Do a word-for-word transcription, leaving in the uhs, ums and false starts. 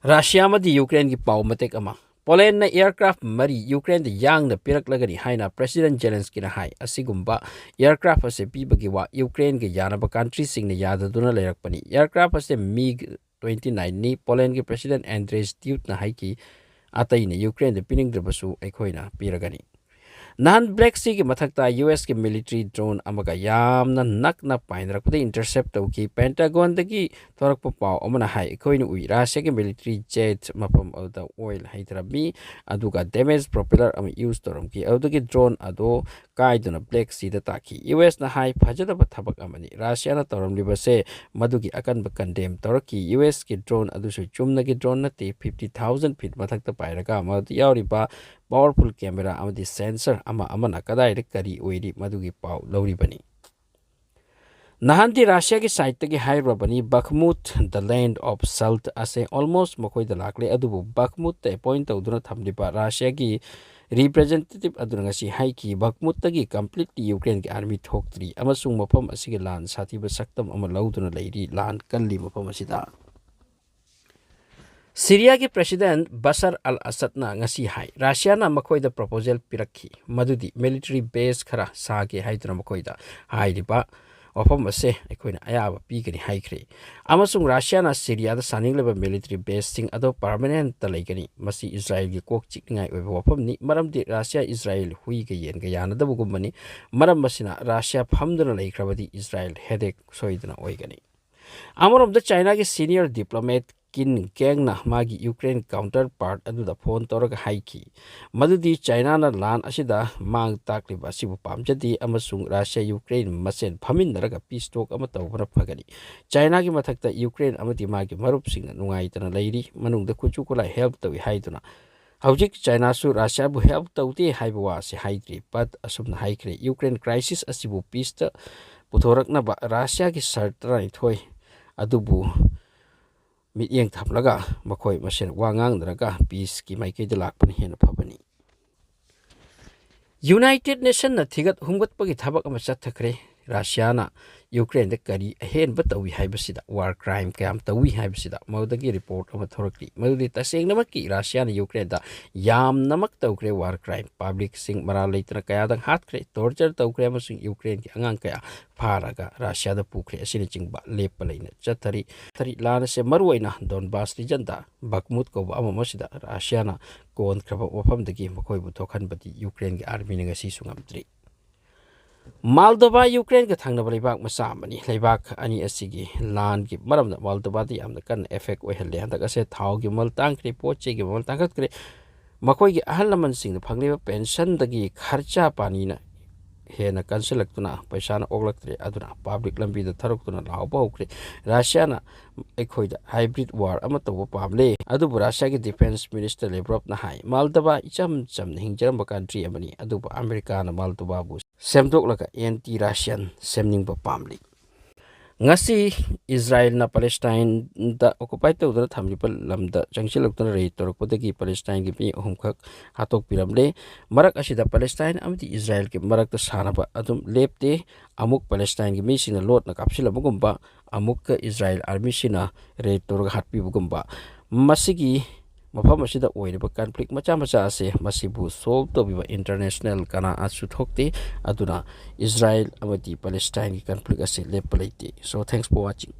Russia ꯑꯃꯗꯤ ꯌꯨꯀ꯭ꯔꯦꯟꯒꯤ ꯄꯥꯎ ꯃꯇꯦꯛ ꯑꯃ꯫ ꯄꯣꯂꯦꯟꯅ ꯑꯦꯌꯔꯀ꯭ꯔꯥꯐ ꯃꯔꯤ ꯌꯨꯀ꯭ꯔꯦꯟꯗ ꯌꯥꯡꯅ ꯄꯤꯔꯛꯂꯒꯅꯤ ꯍꯥꯏꯅ ꯄ꯭ꯔꯦꯁꯤꯗꯦꯟꯠ ꯖꯦꯂꯦꯟꯁꯀꯤꯅ ꯍꯥꯏ꯫ ꯑꯁꯤꯒꯨꯝꯕ ꯑꯦꯌꯔꯀ꯭ꯔꯥꯐ ꯑꯁꯤ ꯄꯤꯕꯒꯤ ꯋꯥ ꯌꯨꯀ꯭ꯔꯦꯟꯒ ꯌꯥꯅꯕ ꯀꯟꯇ꯭ꯔꯤꯁꯤꯡꯅ ꯌꯥꯗꯗꯨꯅ ꯂꯩꯔꯛꯄꯅꯤ꯫ ꯑꯦꯌꯔꯀ꯭ꯔꯥꯐ ꯑꯁꯤ ꯃꯤꯒ ꯇ꯭ꯋꯦꯟꯇꯤ ꯅꯥꯏꯟꯅꯤ꯫ ꯄꯣꯂꯦꯟꯒꯤ ꯄ꯭ꯔꯦꯁꯤꯗꯦꯟꯠ ꯑꯦꯟꯗ꯭ꯔꯦꯁ ꯗ꯭ꯌꯨꯗꯅ ꯍꯥꯏꯈꯤ, "ꯑꯇꯩꯅ ꯌꯨꯀ꯭ꯔꯦꯟꯗ ꯄꯤꯅꯤꯡꯗ꯭ꯔꯕꯁꯨ ꯑꯩꯈꯣꯏꯅ ꯄꯤꯔꯒꯅꯤ"꯫ ꯅꯍꯥꯟ ꯕ꯭ꯂꯦꯛ ꯁꯤꯒꯤ ꯃꯊꯛꯇ ꯌꯨ ꯑꯦꯁꯀꯤ ꯃꯤꯂꯤꯇꯔꯤ ꯗ꯭ꯔꯣꯟ ꯑꯃꯒ ꯌꯥꯝꯅ ꯅꯛꯅ ꯄꯥꯏꯅꯔꯛꯄꯗ ꯏꯟꯇꯔꯁꯦꯞ ꯇꯧꯈꯤ꯫ ꯄꯦꯟꯇꯥꯒꯣꯟꯗꯒꯤ ꯊꯣꯔꯛꯄ ꯄꯥꯎ ꯑꯃꯅ ꯍꯥꯏ, "ꯑꯩꯈꯣꯏꯅ ꯎꯏ, ꯔꯥꯁꯤꯌꯥꯒꯤ ꯃꯤꯂꯤꯇꯔꯤ ꯖꯦꯠ ꯃꯐꯝ ꯑꯗꯨꯗ ꯑꯣꯏꯜ ꯍꯩꯊꯔꯝꯃꯤ, ꯑꯗꯨꯒ ꯗꯦꯃꯦꯖ ꯄ꯭ꯔꯣꯄꯦꯂꯔ ꯑꯃ ꯌꯨꯁ ꯇꯧꯔꯝꯈꯤ, ꯑꯗꯨꯗꯒꯤ ꯗ꯭ꯔꯣꯟ ꯑꯗꯣ ꯀꯥꯏꯗꯨꯅ ꯕ꯭ꯂꯦꯛ ꯁꯤꯗ ꯇꯥꯈꯤ"꯫ ꯌꯨ ꯑꯦꯁꯅ ꯍꯥꯏ, "ꯐꯖꯗꯕ ꯊꯕꯛ ꯑꯃꯅꯤ"꯫ ꯔꯥꯁꯤꯌꯥꯅ ꯇꯧꯔꯝꯂꯤꯕꯁꯦ ꯃꯗꯨꯒꯤ ꯑꯀꯟꯕ ꯀꯟꯗꯦꯝ ꯇꯧꯔꯛꯈꯤ꯫ ꯌꯨ ꯑꯦꯁꯀꯤ ꯗ꯭ꯔꯣꯟ ꯑꯗꯨꯁꯨ ꯆꯨꯝꯅꯒꯤ ꯗ꯭ꯔꯣꯟ ꯅꯠꯇꯦ, ꯐꯤꯐꯇꯤ ꯊꯥꯎꯖꯟ ꯐꯤꯠ ꯃꯊꯛꯇ ꯄꯥꯏꯔꯒ ꯃꯗꯨꯗ ꯌꯥꯎꯔꯤꯕ ꯄꯥꯋꯔꯐꯨꯜ ꯀꯦꯃꯦꯔꯥ ꯑꯃꯗꯤ ꯁꯦꯟꯁꯔ ꯑꯃ ꯑꯃꯅ ꯀꯗꯥꯏꯗ ꯀꯔꯤ ꯑꯣꯏꯔꯤ ꯃꯗꯨꯒꯤ ꯄꯥꯎ ꯂꯧꯔꯤꯕꯅꯤ꯫ ꯅꯍꯥꯟꯗꯤ ꯔꯥꯁꯤꯌꯥꯒꯤ ꯁꯥꯏꯠꯇꯒꯤ ꯍꯥꯏꯔꯨꯔꯕꯅꯤ, "Bakhmut, the land of salt" ꯑꯁꯦ ꯑꯣꯜꯃꯣꯁ ꯃꯈꯣꯏꯗ ꯂꯥꯛꯂꯦ, ꯑꯗꯨꯕꯨ ꯕꯈꯃꯨꯠꯇ ꯑꯦꯄꯣꯏꯟ ꯇꯧꯗꯨꯅ ꯊꯝꯂꯤꯕ ꯔꯥꯁꯤꯌꯥꯒꯤ ꯔꯤꯄ꯭ꯔꯦꯖꯦꯟꯇꯦꯇꯤꯚ ꯑꯗꯨꯅ ꯉꯁꯤ ꯍꯥꯏꯈꯤ, "ꯕꯈꯃꯨꯠꯇꯒꯤ ꯀꯝꯄ꯭ꯂꯤꯠꯂꯤ ꯌꯨꯀ꯭ꯔꯦꯟꯒꯤ ꯑꯥꯔꯃꯤ ꯊꯣꯛꯇ꯭ꯔꯤ ꯑꯃꯁꯨꯡ ꯃꯐꯝ ꯑꯁꯤꯒꯤ ꯂꯥꯟ ꯁꯥꯊꯤꯕ ꯁꯛꯇꯝ ꯑꯃ ꯂꯧꯗꯨꯅ ꯂꯩꯔꯤ, ꯂꯥꯟ ꯀꯜꯂꯤ ꯃꯐꯝ ꯑꯁꯤꯗ"꯫ ꯁꯤꯔꯤꯌꯥꯒꯤ ꯄ꯭ꯔꯦꯁꯤꯗꯦꯟꯠ ꯕꯁꯔ ꯑꯜ ꯑꯁꯗꯅ ꯉꯁꯤ ꯍꯥꯏ, ꯔꯥꯁꯤꯌꯥꯅ ꯃꯈꯣꯏꯗ ꯄ꯭ꯔꯣꯄꯣꯖꯦꯜ ꯄꯤꯔꯛꯈꯤ, ꯃꯗꯨꯗꯤ ꯃꯤꯂꯤꯇꯔꯤ ꯕꯦꯁ ꯈꯔ ꯁꯥꯒꯦ ꯍꯥꯏꯗꯨꯅ ꯃꯈꯣꯏꯗ ꯍꯥꯏꯔꯤꯕ ꯋꯥꯐꯝ ꯑꯁꯦ ꯑꯩꯈꯣꯏꯅ ꯑꯌꯥꯕ ꯄꯤꯒꯅꯤ ꯍꯥꯏꯈ꯭ꯔꯦ꯫ ꯑꯃꯁꯨꯡ ꯔꯥꯁꯤꯌꯥꯅ ꯁꯤꯔꯤꯌꯥꯗ ꯁꯥꯅꯤꯡꯂꯤꯕ ꯃꯤꯂꯤꯇꯔꯤ ꯕꯦꯁꯁꯤꯡ ꯑꯗꯨ ꯄꯔꯃꯅꯦꯟꯠꯇ ꯂꯩꯒꯅꯤ꯫ ꯃꯁꯤ ꯏꯖꯔꯥꯌꯦꯜꯒꯤ ꯀꯣꯛ ꯆꯤꯛꯅꯤꯡꯉꯥꯏ ꯑꯣꯏꯕ ꯋꯥꯐꯝꯅꯤ, ꯃꯔꯝꯗꯤ ꯔꯥꯁꯤꯌꯥ ꯏꯖꯔꯥꯌꯦꯜ ꯍꯨꯏꯒ ꯌꯦꯟꯒ ꯌꯥꯅꯗꯕꯒꯨꯝꯕꯅꯤ꯫ ꯃꯔꯝ ꯑꯁꯤꯅ ꯔꯥꯁꯤꯌꯥ ꯐꯝꯗꯨꯅ ꯂꯩꯈ꯭ꯔꯕꯗꯤ ꯏꯖꯔꯥꯌꯦꯜ ꯍꯦꯗꯦꯛ ꯁꯣꯏꯗꯅ ꯑꯣꯏꯒꯅꯤ꯫ ꯑꯃꯔꯣꯝꯗ ꯆꯥꯏꯅꯥꯒꯤ ꯁꯤꯅꯤꯌꯔ ꯗꯤꯄ꯭ꯂꯣꯃꯦꯠ ꯀꯤꯟ ꯒꯦꯡꯅ ꯃꯥꯒꯤ ꯌꯨꯀ꯭ꯔꯦꯟ ꯀꯥꯎꯟꯇꯔ ꯄꯥꯔꯠ ꯑꯗꯨꯗ ꯐꯣꯟ ꯇꯧꯔꯒ ꯍꯥꯏꯈꯤ, ꯃꯗꯨꯗꯤ ꯆꯥꯏꯅꯥꯅ ꯂꯥꯟ ꯑꯁꯤꯗ ꯃꯥꯡ ꯇꯥꯛꯂꯤꯕ ꯑꯁꯤꯕꯨ ꯄꯥꯝꯖꯗꯦ ꯑꯃꯁꯨꯡ ꯔꯥꯁꯤꯌꯥ ꯌꯨꯀ꯭ꯔꯦꯟ ꯃꯁꯦꯟ ꯐꯝꯃꯤꯟꯅꯔꯒ ꯄꯤꯁ ꯇꯣꯛ ꯑꯃ ꯇꯧꯕꯅ ꯐꯒꯅꯤ꯫ ꯆꯥꯏꯅꯥꯒꯤ ꯃꯊꯛꯇ ꯌꯨꯀ꯭ꯔꯦꯟ ꯑꯃꯗꯤ ꯃꯥꯒꯤ ꯃꯔꯨꯞꯁꯤꯡꯅ ꯅꯨꯡꯉꯥꯏꯇꯅ ꯂꯩꯔꯤ, ꯃꯅꯨꯡꯗ ꯈꯨꯠꯁꯨ ꯈꯨꯠꯂꯥꯏ ꯍꯦꯜꯞ ꯇꯧꯏ ꯍꯥꯏꯗꯨꯅ꯫ ꯍꯧꯖꯤꯛ ꯆꯥꯏꯅꯥꯁꯨ ꯔꯥꯁꯤꯌꯥꯕꯨ ꯍꯦꯜꯞ ꯇꯧꯗꯦ ꯍꯥꯏꯕ ꯋꯥ ꯑꯁꯤ ꯍꯥꯏꯗ꯭ꯔꯤ꯫ ꯄꯠ ꯑꯁꯨꯝꯅ ꯍꯥꯏꯈ꯭ꯔꯦ, "ꯌꯨꯀ꯭ꯔꯦꯟ ꯀ꯭ꯔꯥꯏꯁꯤꯁ ꯑꯁꯤꯕꯨ ꯄꯤꯁꯇ ꯄꯨꯊꯣꯔꯛꯅꯕ ꯔꯥꯁꯤꯌꯥꯒꯤ ꯁꯔ ꯇꯔꯥꯅꯤꯊꯣꯏ ꯑꯗꯨꯕꯨ ꯃꯤꯠꯌꯦꯡ ꯊꯝꯂꯒ ꯃꯈꯣꯏ ꯃꯁꯦꯟ ꯋꯥ ꯉꯥꯡꯅꯔꯒ ꯄꯤꯁꯀꯤ ꯃꯥꯏꯀꯩꯗ ꯂꯥꯛꯄꯅ ꯍꯦꯟꯅ ꯐꯕꯅꯤ"꯫ ꯌꯨꯅꯥꯏꯇꯦꯗ ꯅꯦꯁꯟꯅ ꯊꯤꯒꯠ ꯍꯨꯝꯒꯠꯄꯒꯤ ꯊꯕꯛ ꯑꯃ ꯆꯠꯊꯈ꯭ꯔꯦ꯫ ꯔꯁꯤꯌꯥꯅ ꯌꯨꯀ꯭ꯔꯦꯟꯗ ꯀꯔꯤ ꯑꯍꯦꯟꯕ ꯇꯧꯏ ꯍꯥꯏꯕꯁꯤꯗ, ꯋꯥꯔ ꯀ꯭ꯔꯥꯏꯝ ꯀꯌꯥꯝ ꯇꯧꯏ ꯍꯥꯏꯕꯁꯤꯗ ꯃꯗꯨꯗꯒꯤ ꯔꯤꯄꯣꯔꯠ ꯑꯃ ꯊꯣꯔꯛꯂꯤ꯫ ꯃꯗꯨꯗꯤ ꯇꯁꯦꯡꯅꯃꯛꯀꯤ ꯔꯁꯤꯌꯥꯅ ꯌꯨꯀ꯭ꯔꯦꯟꯗ ꯌꯥꯝꯅꯃꯛ ꯇꯧꯈ꯭ꯔꯦ ꯋꯥꯔ ꯀ꯭ꯔꯥꯏꯝ꯫ ꯄꯕ꯭ꯂꯤꯛꯁꯤꯡ ꯃꯔꯥꯜ ꯂꯩꯇꯅ ꯀꯌꯥꯗꯪ ꯍꯥꯠꯈ꯭ꯔꯦ, ꯇꯣꯔꯆꯔ ꯇꯧꯈ꯭ꯔꯦ ꯑꯃꯁꯨꯡ ꯌꯨꯀ꯭ꯔꯦꯟꯒꯤ ꯑꯉꯥꯡ ꯀꯌꯥ ꯐꯥꯔꯒ ꯔꯁꯤꯌꯥꯗ ꯄꯨꯈ꯭ꯔꯦ ꯑꯁꯤꯅꯆꯤꯡꯕ ꯂꯦꯞꯄ ꯂꯩꯅ ꯆꯠꯊꯔꯤ꯫ ꯆꯠꯊꯔꯤ꯫ ꯂꯥꯟ ꯑꯁꯦ ꯃꯔꯨꯑꯣꯏꯅ ꯗꯣꯟꯕꯥꯁ ꯔꯤꯖꯟꯗ ꯕꯥꯈꯃꯨꯠ ꯀꯧꯕ ꯑꯃ ꯑꯃꯁꯤꯗ ꯔꯁꯤꯌꯥꯅ ꯀꯣꯟꯈ꯭ꯔꯕ ꯃꯐꯝꯗꯒꯤ ꯃꯈꯣꯏꯕꯨ ꯊꯣꯛꯍꯟꯕꯗꯤ ꯌꯨꯀ꯭ꯔꯦꯟꯒꯤ ꯑꯥꯔꯃꯤꯅ ꯉꯁꯤꯁꯨ ꯉꯝꯗ꯭ꯔꯤ꯫ ꯃꯥꯜꯗꯣꯕꯥ ꯌꯨꯀ꯭ꯔꯦꯟꯒ ꯊꯪꯅꯕ ꯂꯩꯕꯥꯛ ꯃꯆꯥ ꯑꯃꯅꯤ꯫ ꯂꯩꯕꯥꯛ ꯑꯅꯤ ꯑꯁꯤꯒꯤ ꯂꯥꯟꯒꯤ ꯃꯔꯝꯅ ꯃꯥꯜꯗꯣꯕꯥꯗ ꯌꯥꯝꯅ ꯀꯟꯅ ꯑꯦꯐꯦꯛ ꯑꯣꯏꯍꯜꯂꯦ꯫ ꯍꯟꯗꯛ ꯑꯁꯦ ꯊꯥꯎꯒꯤ ꯃꯃꯜ ꯇꯥꯡꯈ꯭ꯔꯦ, ꯄꯣꯠ ꯆꯩꯒꯤ ꯃꯃꯜ ꯇꯥꯡꯈꯠꯈ꯭ꯔꯦ꯫ ꯃꯈꯣꯏꯒꯤ ꯑꯍꯜ ꯂꯃꯟꯁꯤꯡꯅ ꯐꯪꯂꯤꯕ ꯄꯦꯟꯁꯟꯗꯒꯤ ꯈꯔꯆꯥ ꯄꯥꯅꯤꯅ ꯍꯦꯟꯅ ꯀꯟꯁꯤꯜꯂꯛꯇꯨꯅ ꯄꯩꯁꯥꯅ ꯑꯣꯛꯂꯛꯇ꯭ꯔꯦ꯫ ꯑꯗꯨꯅ ꯄꯕ꯭ꯂꯤꯛ ꯂꯝꯕꯤꯗ ꯊꯣꯔꯛꯇꯨꯅ ꯂꯥꯎꯕ ꯍꯧꯈ꯭ꯔꯦ꯫ ꯔꯁꯤꯌꯥꯅ ꯑꯩꯈꯣꯏꯗ ꯍꯥꯏꯕ꯭ꯔꯤꯠ ꯋꯥꯔ ꯑꯃ ꯇꯧꯕ ꯄꯥꯝꯂꯦ꯫ ꯑꯗꯨꯕꯨ ꯔꯁꯤꯌꯥꯒꯤ ꯗꯤꯐꯦꯟꯁ ꯃꯤꯅꯤꯁꯇꯔ ꯂꯦꯕ꯭ꯔꯣꯞꯅ ꯍꯥꯏ, ꯃꯥꯜꯗꯣꯕꯥ ꯏꯆꯝ ꯆꯝꯅ ꯍꯤꯡꯖꯔꯝꯕ ꯀꯟꯇ꯭ꯔꯤ ꯑꯃꯅꯤ, ꯑꯗꯨꯕꯨ ꯑꯃꯦꯔꯤꯀꯥꯅ ꯃꯥꯜꯗꯣꯕꯥꯕꯨ ꯁꯦꯝꯗꯣꯛꯂꯒ ꯑꯦꯟꯇꯤ ꯔꯁꯤꯌꯥꯟ ꯁꯦꯝꯅꯤꯡꯕ ꯄꯥꯝꯂꯤ꯫ ꯉꯁꯤ ꯏꯖꯔꯥꯌꯦꯜꯅ ꯄꯦꯂꯦꯁꯇꯥꯏꯟꯗ ꯑꯣꯀꯨꯄꯥꯏ ꯇꯧꯗꯨꯅ ꯊꯝꯂꯤꯕ ꯂꯝꯗ ꯆꯪꯁꯤꯜꯂꯛꯇꯨꯅ ꯔꯦꯗ ꯇꯧꯔꯛꯄꯗꯒꯤ ꯄꯦꯂꯦꯁꯇꯥꯏꯟꯒꯤ ꯃꯤ ꯑꯍꯨꯝꯈꯛ ꯍꯥꯠꯇꯣꯛꯄꯤꯔꯝꯂꯦ꯫ ꯃꯔꯛ ꯑꯁꯤꯗ ꯄꯦꯂꯦꯁꯇꯥꯏꯟ ꯑꯃꯗꯤ ꯏꯖꯔꯥꯌꯦꯜꯒꯤ ꯃꯔꯛꯇ ꯁꯥꯟꯅꯕ ꯑꯗꯨꯝ ꯂꯦꯞꯇꯦ꯫ ꯑꯃꯨꯛ ꯄꯦꯂꯦꯁꯇꯥꯏꯟꯒꯤ ꯃꯤꯁꯤꯡꯅ ꯂꯣꯠꯅ ꯀꯥꯞꯁꯤꯜꯂꯕꯒꯨꯝꯕ, ꯑꯃꯨꯛꯀ ꯏꯖꯔꯥꯌꯦꯜ ꯑꯥꯔꯃꯤꯁꯤꯅ ꯔꯦꯗ ꯇꯧꯔꯒ ꯍꯥꯠꯄꯤꯕꯒꯨꯝꯕ꯫ ꯃꯁꯤꯒꯤ ꯃꯐꯝ ꯑꯁꯤꯗ ꯑꯣꯏꯔꯤꯕ ꯀꯟꯐ꯭ꯂꯤꯛ ꯃꯆꯥ ꯃꯆꯥ ꯑꯁꯦ ꯃꯁꯤꯕꯨ ꯁꯣꯜꯕ ꯇꯧꯕꯤꯕ ꯏꯟꯇꯔꯅꯦꯁꯅꯦꯜ ꯀꯅꯥꯁꯨ ꯊꯣꯛꯇꯦ꯫ ꯑꯗꯨꯅ ꯏꯖꯔꯥꯌꯦꯜ ꯑꯃꯗꯤ ꯄꯦꯂꯦꯁꯇꯥꯏꯟꯒꯤ ꯀꯟꯐ꯭ꯂꯤꯛ ꯑꯁꯤ ꯂꯦꯞꯄ ꯂꯩꯇꯦ꯫ So, thanks for watching.